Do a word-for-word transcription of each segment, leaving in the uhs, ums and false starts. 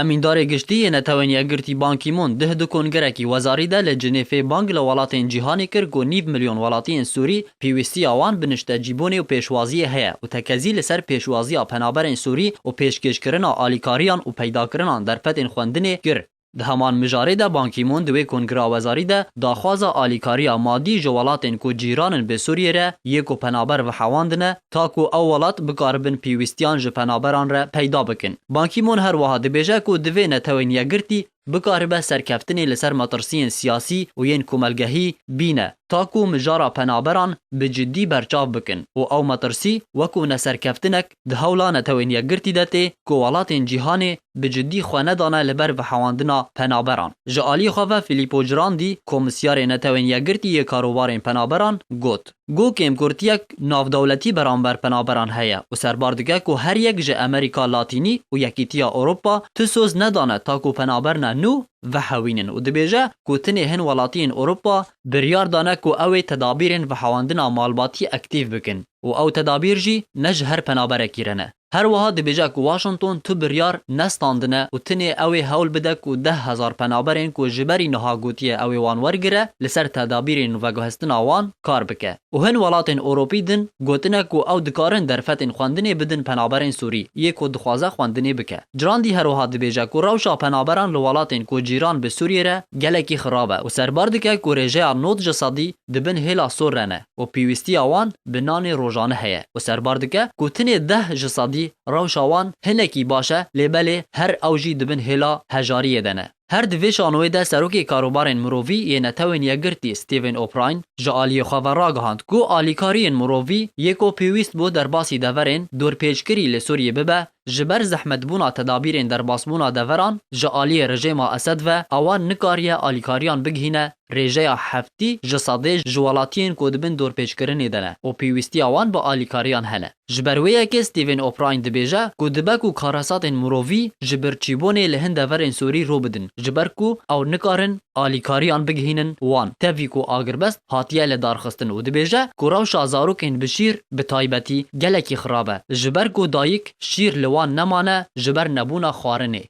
Emîndarê Giştî yê Netewên Yekgirtî Ban Ki-moon dih di kongerekî wezarî de li Cinêfê bang li welatên cîhanê kir ku nîv milyon welatiyên Sûrî pêwîstiya wan bi niştecîbûnê û pêşwaziyê heye û tekezî li ser pêşwaziya penaberên Sûrî û pêşkêşkirina alîkariyan û peydakirina derfetên xwendinê kir. Di heman mijarê de Ban Ki-moon di wê kongira wezarî de daxwaza alîkariya madî ji welatên ku cîran in bi Sûriyê re yê ku penaber vihewandine, ta ku ew welat bikaribin pêwîstiyan ji penaberan re peyda bikin. Ban Ki-moon her wiha dibêje ku divê Netewên Yekgirtî bikaribe serkeftinê li ser metirsiyên siyasî û yên komelgehî bîne, ta ku mijara penaberan bi cidî berçav bikin û ew metirsî wekû neserkeftinek di hewla Netewên Yekgirtî de tê ku welatên cîhanê bi cidî xwe nedane li ber vihewandina penaberan. Ji aliyê xwe ve Filippo Grandi, Komîsyarê Netewên Yekgirtî yê Karobarên Penaberan, got: Go kêmkurtiyek navdewletî beramber penaberan heye û serbar dike ku her yek ji Amerîka Latînî û Yekîtiya Ewropa tu soz nedane ta ku penaberna nû vehewînin û dibêje ku tinê hin welatiyên Ewropa biryar dane ku ew ê tedabîrên vehewandina malbatî aktîf bikin û ew tedabîr jî ne ji her penaberekî re ne. Her wiha dibêje ku Washington tu biryar nestandine û tinê ew ê hewl bide ku deh hezar penaberên ku ji berî niha gotiye ew ê wan wergire, li ser tedabîrên veguhestina wan kar bike. Û hin welatên Ewropî din gotine ku ew dikarin derfetên xwendinê bidin penaberên Sûrî yê ku dixwaze xwendinê bike. Grandi her wiha dibêje ku rewşa penaberan li welatên ku cîran bi Sûriyê re gelekî xirab e û serbar dike ku rêjeya nod ji sedî di bin hêla sor re ne û pêwîstiya wan bi nanê rojane heye û serbar dike ku tinê deh ji sedî rewşa wan hinekî baş e, lê belê her ew jî di bin hêla hejariyê de ne. Her di vê şanoyê de Serokê Karobarên Mirovî yê Netewên Yekgirtî Stephen O'Brien ji aliyê xwe ve ragihand ku alîkariyên mirovî yê ku pêwîst bû derbasî deverên dorpêçkirî li Sûriyê bibe, ji ber zehmetbûna tedabîrên derbasbûna deveran ji aliyê rejêma Esed ve, ewan nikariye alîkariyan bigihîne rêjeya heftî ji sedê ji welatiyên ku di bin dorpêçkirinê de ne û pêwîstiya wan bi alîkariyan hene. Ji ber wê yekê Stephen O'Brien dibêje ku dibe ku karesatên mirovî ji birçîbûnê li hin deverên Sûrî rû bidin, ji ber ku ew nikarin alîkariyan bigihînin wan, tevî ku agirbest hatiye lidarxistin û dibêje ku rewşa zarokên bi şîr bi taybetî gelekî xirab e, ji ber ku dayik şîr li wan nemane ji ber nebûna xwarinê.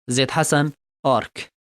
Zêd Hesen, Ark.